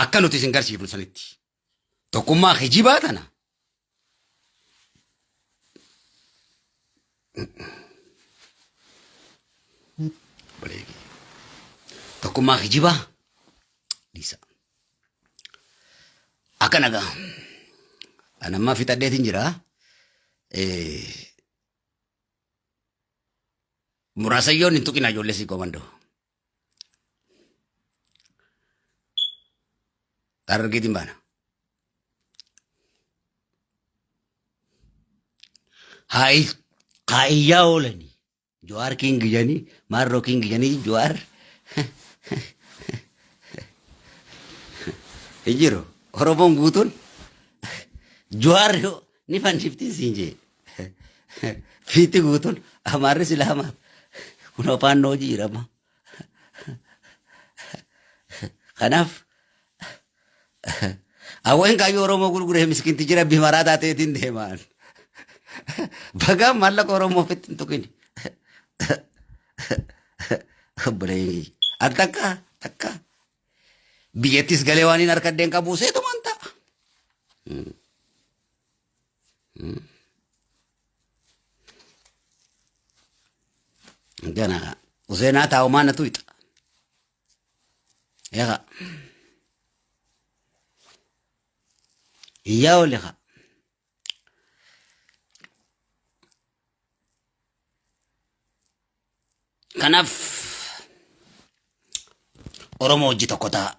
Akka nuti isin garsiifnu sanitti. Tokkummaa kijibaa tana. Obboleeyyii. Tokkummaa kijibaa dhiisa. Akka nagaa. An amma fixadheetiin jira. Muraasayyoon hin tuqina ijoollee sii komandoo. Harargeetiin baana. Haa iyyaa oolanii. Jawaar king jedhanii maarroo king jedhanii Jawaar hin jiru. Oromoon guutuun Jawaar ni fanniftiin siin jee. Fiitti guutuun Amaarri silaa kun afaan hojii jirama. Kanaaf hawween kaayyoo Oromoo gurguree miskiintichi rabbi maraa taateetiin deemaan. Bagaa maallaqa Oromoo ofitti hin tuqini. Obboleeyyi al takka takka biyyattis galee waan hin harkadheen qabu seetumaan ta'a. Gana Useenaa taa'umaa na tuyxa. Egaa. Iyyaa oli haa. Kanaaf Oromoo hojii tokko ta'a.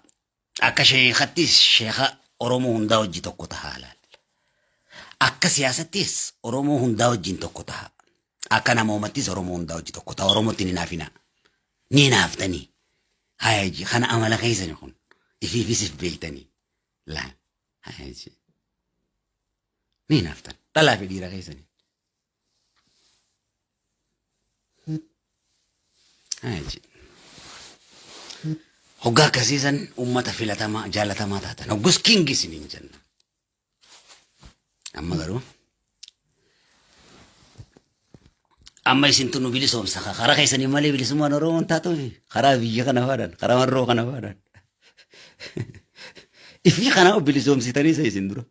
Akka sheekattis sheeka Oromoo hundaa hojii tokko ta'a laal. Akka siyaasattis Oromoo hundaa wajjin tokko ta'a. Akka namoomattis Oromoo hundaa hojii tokko ta'a. Oromootti ni naafinaa. Ni naaftanii. Haya ji kana amala keessani kun. Ifiifis if beektanii. Laal. Haya ji. Ni naaftan. Dhalaa fi dhiira keessanii. Haya ji. Hoggaa akkasiisan uummata filatamaa jaalatamaa taatan. Hoggus kingi isiniin jenna. Amma garuu amma isintu nu bilisoomsa karaa keessanii malee bilisummaan Oromoon taatuufi karaa biyya kana faadhaan karaa marroo kana faadhaan. Ifii kanaa of bilisoomsitanii isa isin dura.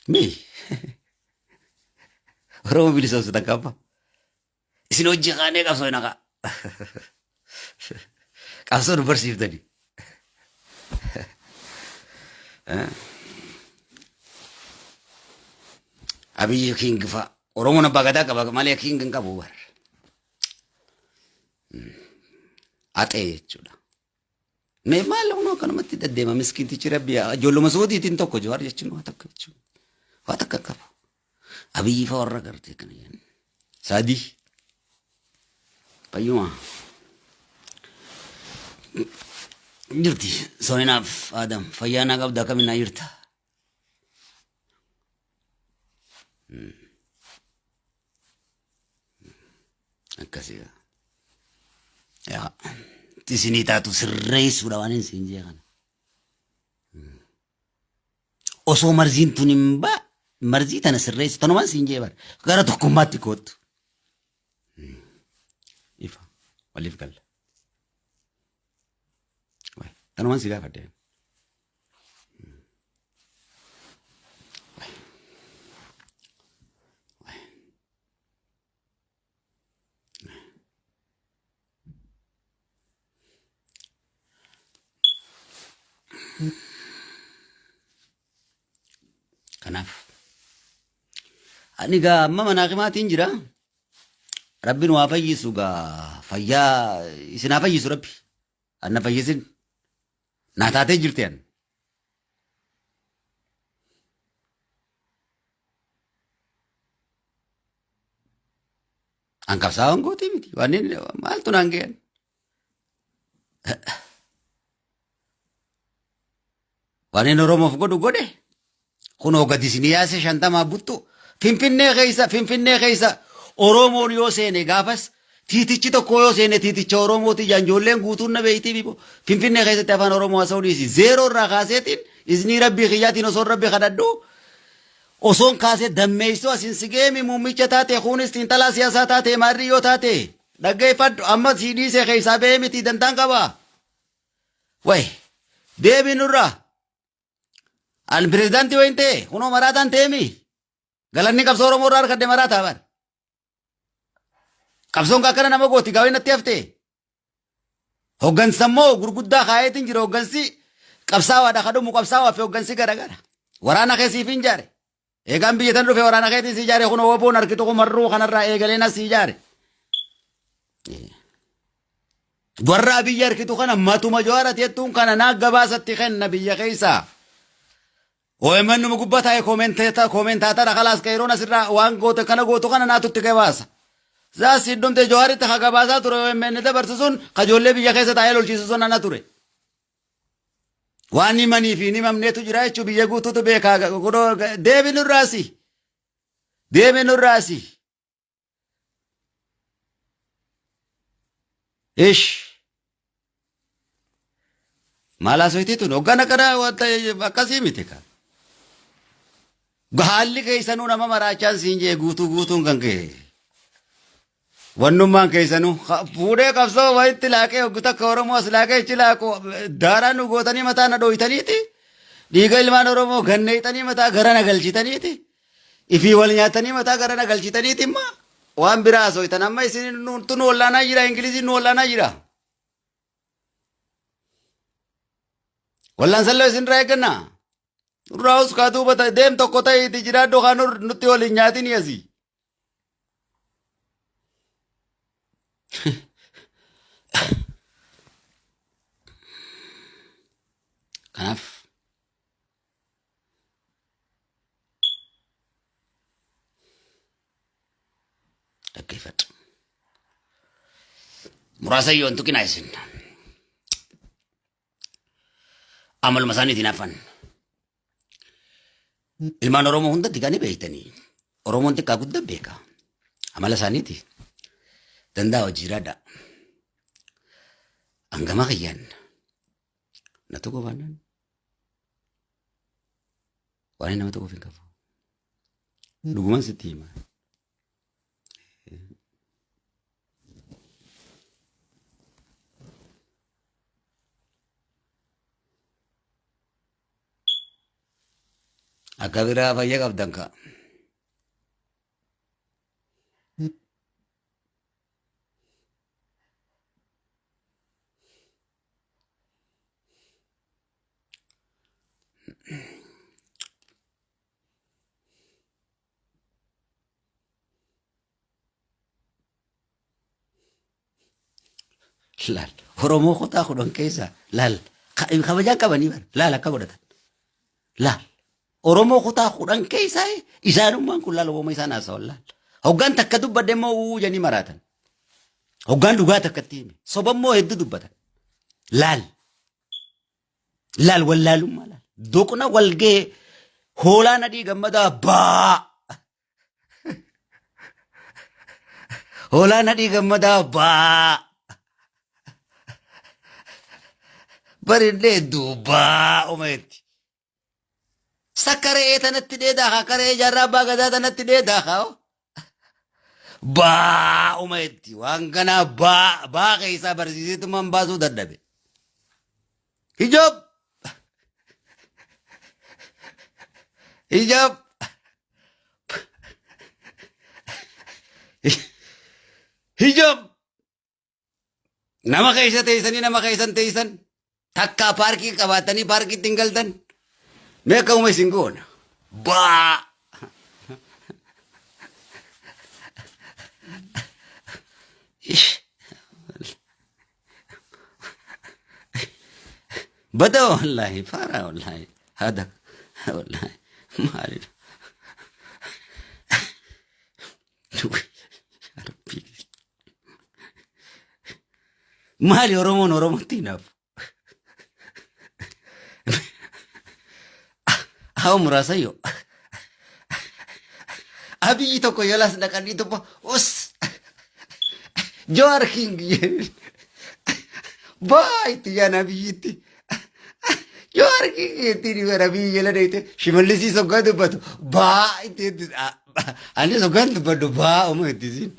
Mee Oromoo bilisoomsitan qaba. Isin hojii kaanee qabsoo hin haqaa. Qabsoo nu barsiiftanii. Abiyyi king fa'a. Oromoon abbaa gadaa qaba malee king hin qabu bar. Axee jechuudha. Mee maal kun akkanumatti deddeema miskiintichi rabbi ijoolluma suudiitiin tokko jawaar jechuun waa takka jechuun waa takka qabu. Abiyyi fa warra gartee kana jennu. Sadii. Fayyuma. Jirti sooyinaaf Adam fayyaa naa qabda akkamiin naa jirta. Akkasii. Yaa. Isinii taatu sirreessuudha waan hin siin jee kana. Osoo marziin tun hin ba marzii tana sirreessu tanumaan siin jee bara gara tokkummaatti koottu. Ifa waliif galla. Tanumaan si gaafadhe. Kanaaf ani gaa amma manaa qimaatiin jira. Rabbi nu haa fayyisu gaa fayyaa isin haa fayyisu rabbi. Anna fayyisin naa taatee jirti an. An qabsaa'aan gootii miti. Waan inni maaltu naan ga'an. Waan inni Oromoof godhu godhe. Kunoo gadi isin yaase shantamaa buttu. Finfinnee keessa Finfinnee keessa Oromoon yoo seene gaafas tiitichi tokko yoo seene tiiticha Oromooti jaan ijoolleen guutuun na beektii bibo. Finfinnee keessatti afaan Oromoo haasa'uu dhiisi. Zeeroo irraa kaaseetiin iznii rabbii kiyyaatiin osoo rabbi kadhadhu osoon kaasee dammeessoo asin si geemi muummicha taate kunis xiinxalaa siyaasaa taate maarrii yoo taate. Dhaggeeffadhu amma sii dhiisee keessaa ba'ee miti dantaan qaba. Way deebii nurraa. An pirezidaantii wayin ta'e kunoo maraataan ta'eemi. Galanni qabsoo Oromoo irraa argadhe maraataa bara. Qabsoon akkana nama gooti gaawwi natti haftee. Hoggansa immoo gurguddaa kaayeetiin jira hoggansi qabsaawaadha ka dhumu qabsaawaa fi hoggansi garagara. Waraana kee siif hin jaare. Eegaan biyya tan dhufe waraana keetiin si ijaare kun woboon harkitu kun marruu kanarraa eegaleen as si ijaare. Warra biyya harkitu kana matuma jawaarati jettuun kana naa gabaasatti kenna biyya keessaa. OMN numa gubbaa taa'ee koomentaatara kalaas qeeroon asirraa waan goote kana gootu kana naatu itti gabaasa. Zaas dhumte jawaaritti ka gabaasaa ture OMN dabarsu sun kajoollee biyya keessa taa'ee lolchiisu sun ana ture. Waan himanii fi hin himamneetu jira jechuun biyya guutuutu beekaa. Deebi nurraasi. Deebi nurraasi. Ish. Maal haasofti tun hoggan akkana wanta akkasii miti ka. Haalli keessanuu nama maraachaan siin jee guutuu guutuun kan ka'e. Wannummaan keessanuu fuudhee qabsoo wayitti laaqee hoggu takka Oromoo as laaqee ichi laaqu daaraa nu gootanii mataa na dhooytaniiti. Dhiiga ilmaan Oromoo ganneeyxanii mataa gara na galchitaniiti. Ifii wal nyaatanii mataa gara na galchitaniiti imma waan biraa haasoftan amma isin nutu nu wallaanaa jira Ingiliziin nu wallaanaa jira. Wallaansalloo isin irraa eeggannaa. Nurraa us kaa duuba ta'e deem tokko ta'e itti jiraadhu kaa nutti wal hin nyaatin asii. Kanaaf dhaggeeffadhu. Muraasa yoo hin tuqinaa isin. Amaluma isaaniitiin hafan. Ilmaan Oromoo hundatti kan beektanii. Oromoon xiqqaa guddaa beeka. Amala isaaniiti. Danda'a hojii jiraadha. Hangama kiyyaan. Na tokko baannaan. Waan nama tokkoof hin qabu. Dhuguman sitti hima. Akka biraa fayya qabdan ka. Laal Oromoo kutaa 10 keessa laal kabajaan qabanii bara laal akka godhatan. Laal Oromoo kutaa 10 keessa isaanummaan kun laal uumama isaan haasawan laal. Hoggaan takka dubbadde immoo uu jedhanii maraatan. Hoggaan dhugaa takka itti hime. Soba immoo hedduu dubbatan. Laal. Laal wallaalummaa laal. Doqna wal gahee hoolaan adii gammadaa baa. Hoolaan adii gammadaa baa. Barillee duubaa umeetti. Sakka re'ee tanatti dheedaa haa akka re'ee jaarraa abbaa gadaa tanatti dheedaa haa. Baa umeetti waan kanaa baa baa keessaa barsiiseetumaan baasuu dadhabe. Hijab! Hijab! Hijab! Nama keessa teessanii nama keessan teessan takkaa paarkii qabaatanii paarkiitti hin galtan mee akkuma isin goona. Baa! Ish. Bada wallahi faara wallahi hada wallahi maali. Maali Oromoon Oromootti hinaafu? Haa muraasa yoo. Abiyyi tokko yalaas dhaqanii tokko us Jawaar King baa itti yaan Abiyyitti. Jawaar King ittiin himeen Abiyyi jala deeyte Shimallisii soggaa dubbatu baa itti anis soggaan dubbadhu baa uma itti siin.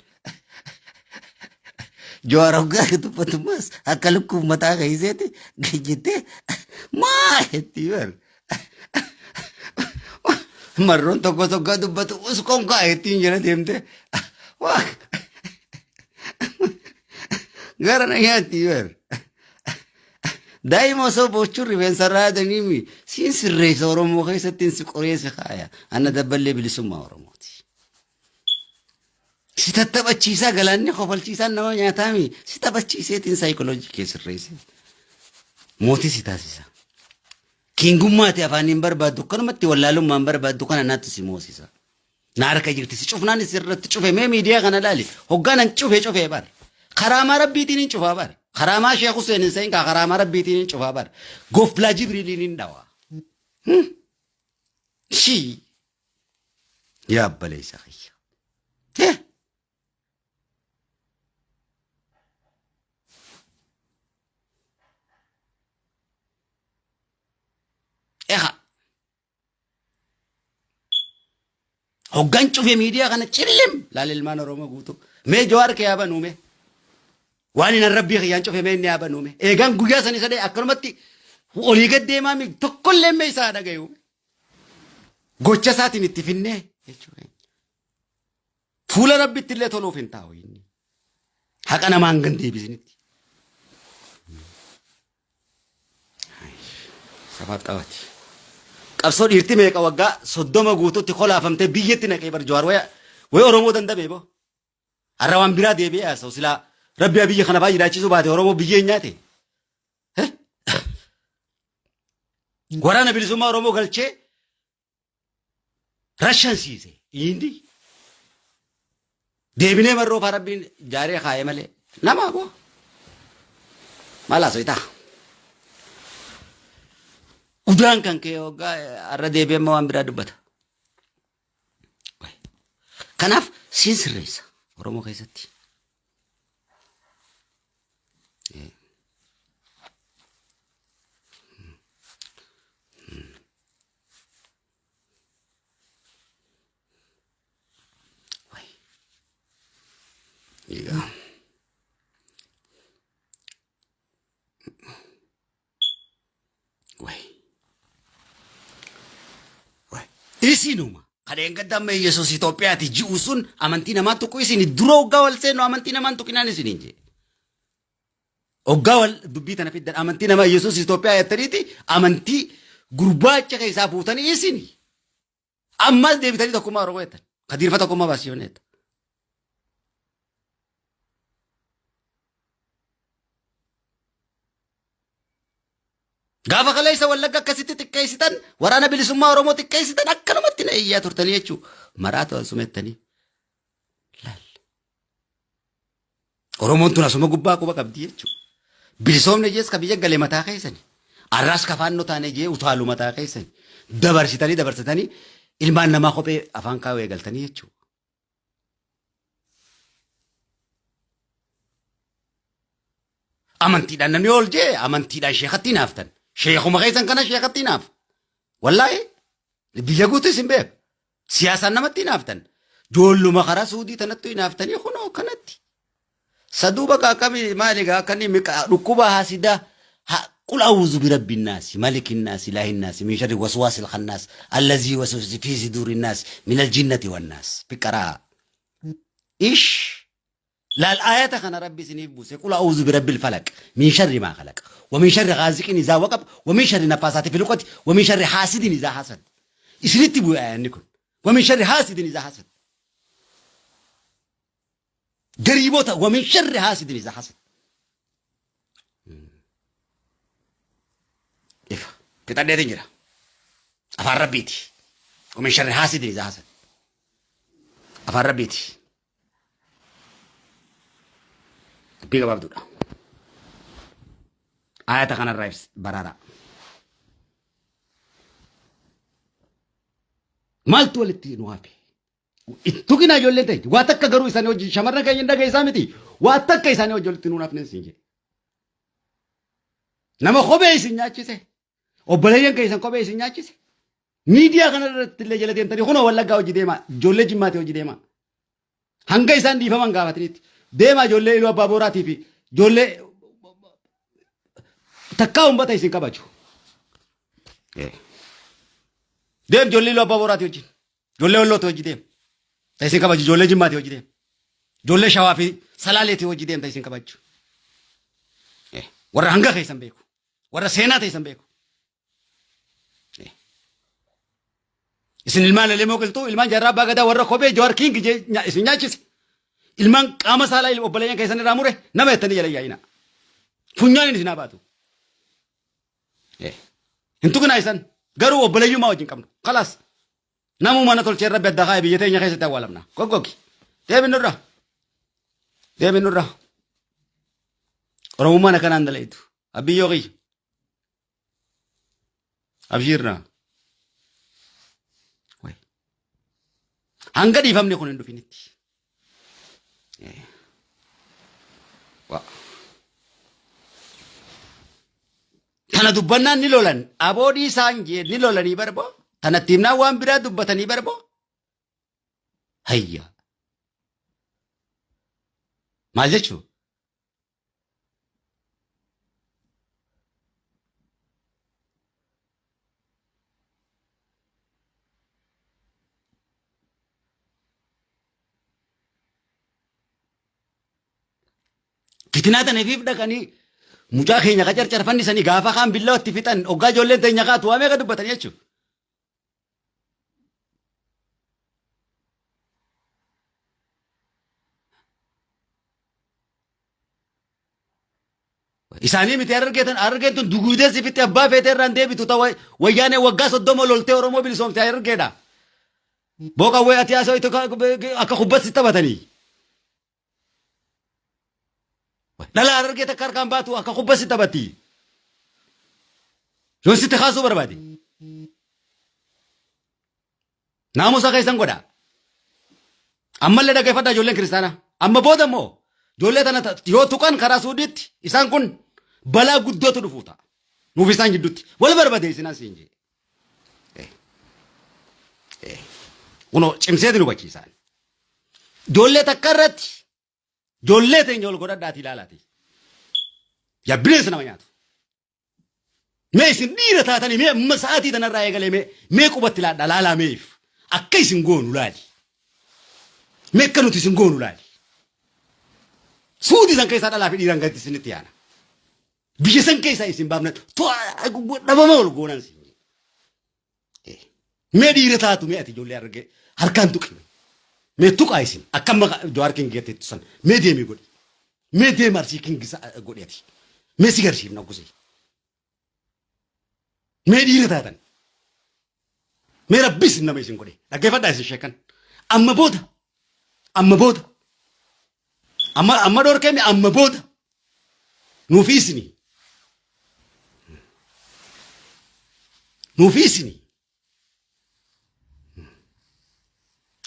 Jawaar hoggaa dubbatummaas akka lukkuuf mataa keeyseeti jettee maa jetti bar. Marroon tokko tokko dubbatu usqoon kaa jettiin jala deemte. Waa gara na nyaatti bar. Daa'ima osoo boochuun rifeensa irraa haadaniimi siin sirreessa Oromoo keessatti si qoree si kaaya. Anna dabballee bilisummaa Oromooti. Si tattaphachiisaa galaanni kofalchiisaan nama nyaataami si taphachiiseetiin saayikoloojii kee sirreesse. Mootii si taasisa. Kiingummaati afaaniin barbaaddu akkanumatti wallaalummaan barbaaddu kana naattu si moosisa. Na harka jirti si cufnaan si irratti cufe mee miidiyaa kana laali hoggaanan cufe cufee bar. Karaamaa rabbiitiin hin cufaa bar. Karaamaa Sheekh Hussein hin seenkaa karaamaa rabbiitiin hin cufaa bar. Goflaa Jibriiliin hin dhawa. Shii. Yaa abbaleessa kiyya. Eh. Eha. Hoggan cufe miidiyaa kana cillim laal ilmaan Oromoo guutuu. Mee Jawaar kee haa banuu mee. Waan hin rabbii kiyyaan cufe mee inni haa banuu mee. Eegaan guyyaa sanii sadee akkanumatti olii gad deemaa mi tokkollee mee isaa dhagayu. Gocha isaatiin itti finnee jechuudha. Fuula rabbitti illee toluuf hin taa'u inni. Haqa namaan gan deebisinitti. Safaa xawaati. Qabsoo dhiirti meeqa waggaa 30 guutuutti kolaafamtee biyyatti naqee bar Jawaar waya waya Oromoo dandabee boo. Har'a waan biraa deebi'ee haasa'u silaa rabbi biyya kana baay'ee jiraachisuu baate Oromoo biyyee hin nyaate. Waraana bilisummaa Oromoo galchee rashansiise inni deebinee marroo faa rabbiin jaaree kaa'ee malee nama boo maal haasoitaa udaan kan kee waggaa har'a deebi'ee amma waan biraa dubbata. Kanaaf siin sirreessa Oromoo keessatti. Egaa. Way. Way. Isinuma. Kadheen gadda amma Yesuus Itoophiyaati ji'u sun amantii namaa tuqu isin dura hoggaa wal seennu amantii namaan tuqinaan isiniin jee. Hoggaa wal dubbii tana fiddan amantii namaa Yesuus Itoophiyaa jettaniiti amantii gurbaacha keessaa fuutanii isini. Ammas deebitanii tokkummaa Oromoo jettan. Kadiirfa tokkummaa baasifne jettan. Gaafa kaleessa Wallagga akkasitti xiqqeessitan waraana bilisummaa Oromoo xiqqeessitan akkanumatti na iyyaa turtanii jechuudha. Maraatu asumettanii. Laal. Oromoon tun asuma gubbaa quba qabdi jechuudha. Bilisoomne jees ka biyya gale mataa keessani. Arraas ka faannoo taane jee utaalu mataa keessani. Dabarsitanii dabarsitanii ilmaan namaa kophee afaan kaa'uu eegaltanii jechuudha. Amantiidhaan namni ol jee amantiidhaan sheekatti hinaaftan. Sheekuma keessan kana sheekatti hinaaf. Wallaahi biyya guutuu isin beeku. Siyaasaan namatti hinaaftan. Joolluma karaa suudii tanattu hinaaftanii kunoo kanatti. Saduu bakka akkamii maali gaa akkanni miqa dhukkuba hasidaa qul a'uuzu birabbi naasi maliki naasi ilaahi naasi min sharri waswaasil khannaas allazii waswasi fi suduuri naas minal jinnati wan naas biqaraa ish laal aayata kana rabbi isiniif buuse qul a'uuzu birabbil falaq min sharri maa khalaq wa min sharri ghaasiqin izaa waqab wa min sharri nafaasaati fil uqad wa min sharri haasidin izaa hasad isinitti bu'e aayanni kun wa min sharri haasidin izaa hasad Gariibota wa min sharri haasidin izaa hasad. Ifa. Fixadheetiin jira. Afaan Rabbiiti. Wa min sharri haasidin izaa hasad. Afaan Rabbiiti. Dubbii gabaabduudha. Ayata kanarraa ibs baraara. Maaltu walitti nu hafe? Tuqinaa ijoolleen ta'e waa takka garuu isaanii wajjin shamarran keenya hin dhageessaa miti waa takka isaanii wajjin walitti nuun hafneen siin jedhe. Nama kophee isin nyaachise obboleeyyan keessan kophee isin nyaachise miidiyaa kana irratti illee jala deemtanii kunoo wallaggaa hojii deemaa ijoollee jimmaati hojii deemaa hanga isaan dhiifaman gaafatanitti Deemaa ijoollee Iluu Abbaa Booraatii fi ijoollee takkaa uummata isin kabaju. Deem ijoollee Iluu Abbaa Booraatii wajjin. Ijoollee Wallootii wajji deem. Ta isin kabaju ijoollee Jimmaatii wajji deem. Ijoollee Shawaa fi Salaaleetii wajji deem ta isin kabaju. Warra hanga keessan beeku. Warra seenaa teessan beeku. Isin ilmaan Elemoo Qilxuu, ilmaan Jaarraa Abbaa Gadaa warra kophee Jawaar Kiing isin nyaachise. Ilmaan qaama saalaa obboleeyyan keessan irraa mure nama jettanii jala yaa'ina. Funyaan isin haa baatu. Hin tuqinaa isan. Garuu obboleeyyummaa wajjin qabnu. Kalaas. Namuu mana tolchee rabbi adda kaa'e biyya teenya keessatti awwaalamna. Goggogi. Deemi nurra. Deemi nurra. Oromummaan akkanaan dalayitu. Abbiyyoo kiyya. Abshiirna. Hanga dhiifamni kun hin dhufinitti. Tana dubbannaan ni lolan. Aboo dhiisaan jee ni lolanii barboo. Tanatti himnaan waan biraa dubbatanii barboo. Hayya. Maal jechuu? Fitinaa tana ifiif dhaqanii mucaa keenya ka carcarfannisanii gaafa kaan billaa itti fixan hoggaa ijoolleen teenya kaatu waa meeqa dubbatanii jechuudha. Isaanii miti harargeetan harargeen tun duguudee sifitti abbaa feetee irraan deebitu ta wayyaanee waggaa 30 loltee Oromoo bilisoomte harargeedha. Booqawwee ati haasoo akka kubbatti taphatanii. Dhala harargee takka harkaan baatu akka kubba si taphatti. Yoon sitti kaasuu barbaade. Naamusa keessan godha. Ammallee dhaggeeffadhaa ijoolleen kiristaanaa. Amma booda immoo ijoollee tana yoo tuqan karaa suudiitti isaan kun balaa guddootu dhufuu ta'a. Nuuf isaan gidduutti wal barbadeessinaan siin jee. Kunoo cimseeti nu hubachiisaan. Ijoollee takka irratti ijoollee teenya ol godhadhaatii ilaalaati. Yaa bineensa nama nyaatu. Mee isin dhiira taatanii mee amma sa'aatii tanarraa eegalee mee mee qubatti laadhaa laalaa meef akka isin goonu laali. Mee akka nuti isin goonu laali. Suutii san keessaa dhalaa fi dhiiraan gadi isinitti yaana. Biyya san keessaa isin baafna dhabama ol goonan siin. Mee dhiira taatu mee ati ijoollee argee harkaan tuqi. Mee tuqaa isin akka amma Jawaar King jetteettu san mee deemii godhi. Mee deemi Arsii King godhi ati. Mee si garsiifna gusee. Mee dhiira taatan. Mee rabbi isin nama isin godhe. Dhaggeeffadhaa isin sheekan. Amma booda. Amma booda. Amma amma dhorkee amma booda. Nuufi isinii. Nuufi isinii.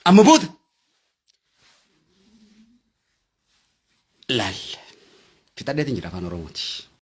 Amma booda. Laal. Fixadheetiin jira afaan Oromooti.